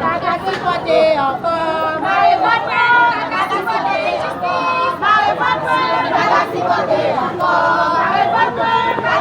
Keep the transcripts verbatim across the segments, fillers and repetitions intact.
Pa ka sipòte ankò. Marivòt pa ka sipòte. Enjistis. Marivòt pa ka sipòte ankò. Marivòt pa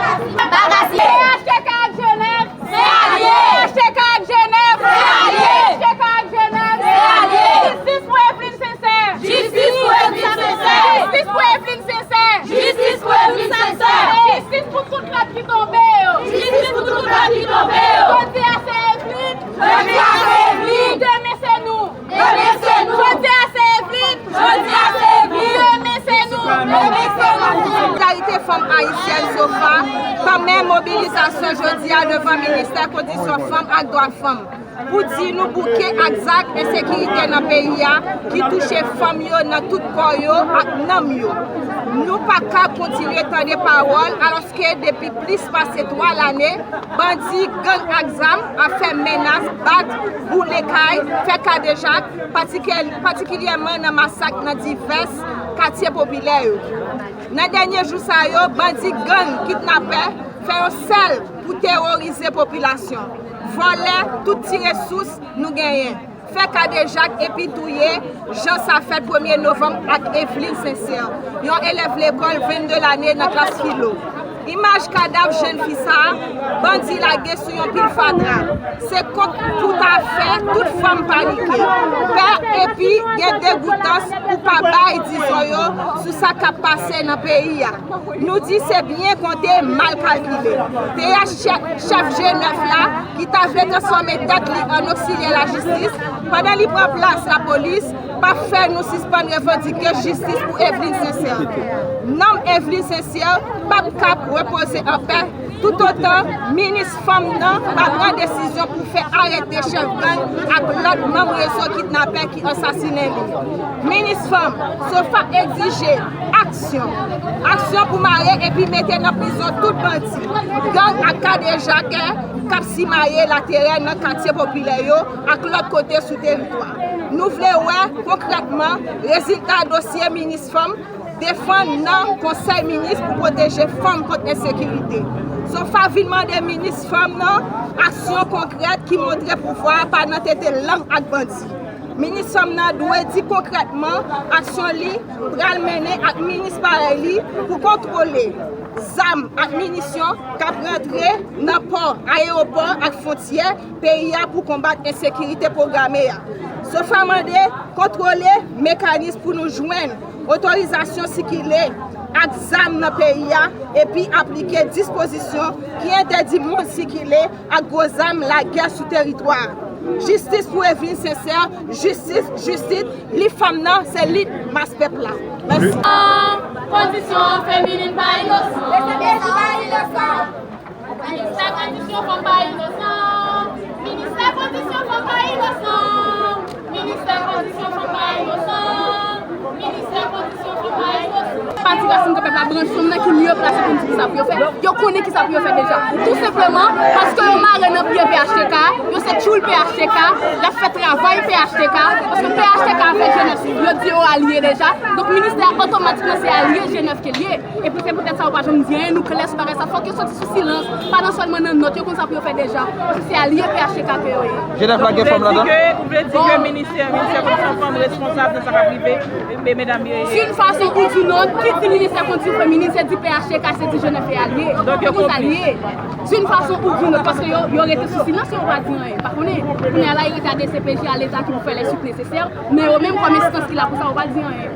ka sipòte. Pa ka sipòte. P H T K ak Jenèv. Se alye. P H T K ak Jenèv. Se alye. P H T K ak Jenèv. Se alye. Jistis pou Evelyne Sincère. Jistis pou Evelyne Sincère. Jistis pou Evelyne Sincère. Jistis pou Evelyne Sincère. Jistis pou tout lòt ki tonbe yo. Jistis pou tout lòt ki tonbe yo. Jodi a se Evelyne. Jodi a se Evelyne. Demen se nou. Demen se nou. Jodi a se Evelyne. Jodi a se Evelyne. Demen se nou. Demen se nou. Solidarite Fanm Ayisyèn, SOFA, tanmen mobilizasyon jodi a devan Ministè Kondisyon Fanm ak Dwa Fanm pou di nou bouke ak zak ensekirite nan peyi a ki touche fanm yo nan tout kò yo ak nanm yo. Nou pa ka kontinye tande pawòl alòske depi plis pase twa lane, bandi, gang ak zam ap fè menas, bat, boule kay, fè kadejak, patikil-, patikilyèman nan masak nan divès katye popilè yo. Nan dènye jou sa yo, bandi, gang, kidnapè fè yon sèl pou teworize popilasyon, vòlè tout ti resous nou genyen, fè kadejak epi touye jan sa fèt premye novanm ak Evelyne Sincère, yon elèv lekòl vennde lane nan klas filo. Imaj kadav jèn fi sa a, bandi lage sou yon pil fatra. Se kont tout afè, tout fanm panike. Pè epi gen degoutans pou pa bay dizon yo sou sa k ap pase nan peyi a. Nou di se byen konte, mal kalkile. P H chèf, chèf G nèf la, ki ta vle transfòme tèt li an oksilyè lajistis, pandan li pran plas lapolis, p ap fè nou sispann revandike jistis pou Evelyne Sincère. Nanm Evelyne Sincère p ap kab repoze anpè toutotan minis fanm nan pa pran desizyon pou fè arete chèf gang ak lòt manm rezo kidnapè ki ansasinen li. Minis fanm, SOFA egzije aksyon. Aksyon pou mare epi mete nan prizon tout bandi, gang ak kadejakè k ap simaye laterè nan katye popilè yo ak lòt kote sou teritwa. Nou vle wè konkrètman rezilta dosye minis fanm defann nan Konsèy Minis pou pwoteje fanm kont ensekirite. SOFA vin mande minis fanm nan aksyon konkrèt ki montre pouvwa a pa nan tete lang ak bandi. Minis fanm nan dwe di konkrètman aksyon li pral mennen ak minis parèy li pou kontwole zam ak minisyon k ap rantre nan pò, ayewopò ak fwontyè peyi a pou konbat ensekirite pwograme a. SOFA mande kontwole mekanis pou nou jwenn otorizasyon sikile ak zam nan peyi a epi aplike dispozisyon ki entèdi moun sikile ak gwo zam lagè sou teritwa a. Jistis pou Evelyne Sincère, jistis, jistis, lit fanm nan se lit mas pèp la. Mèsi. Kondisyon feminin pa inosan. Ministè kondisyon fanm pa inosan. Ministè kondisyon fanm pa inosan. Ministè kondisyon fanm pa inosan. Ministè kondisyon fanm pa inosan. Pati Rasin Pèp la, branch fanm nan ki mye plase pou n di ki sa pou yo fè. Yo konnen ki sa pou yo fè deja. Tou senpleman, paske yo mare nan pye P H T K, yo se tchoul P H T K, l ap fè travay P H T K, paske P H T K avèk G nèf, yo di yo alye deja. Donk, ministè a otomatikman se alye G nèf ke l ye. Epi se poutèt sa yo pa janm di anyen, nou klè sou bagay sa. Fòk yo soti sou silans, pa nan sèlman nan nòt, yo konn sa pou yo fè deja. Paske se alye P H T K ke yo ye. G nèf la gen fanm ladan? Ou vle di ke, ou vle di ke ministè, ministè kondisyon fanm responsab de sa k ap rive, e, e medam yo ye? D'une façon ou d'une autre, ki di ministè kondisyon feminin, se di P H T K, se di G nèf e alye. Donk yo konplis. D'une façon ou d'une autre, paske yo, yo rete sou silans, yo pa di anyen. Pa konnen. Kounye a la, yo rete a D C P J, a Leta ki pou fè les suites nécessaires, men yo menm kòm enstans ki la pou sa, yo pa di anyen.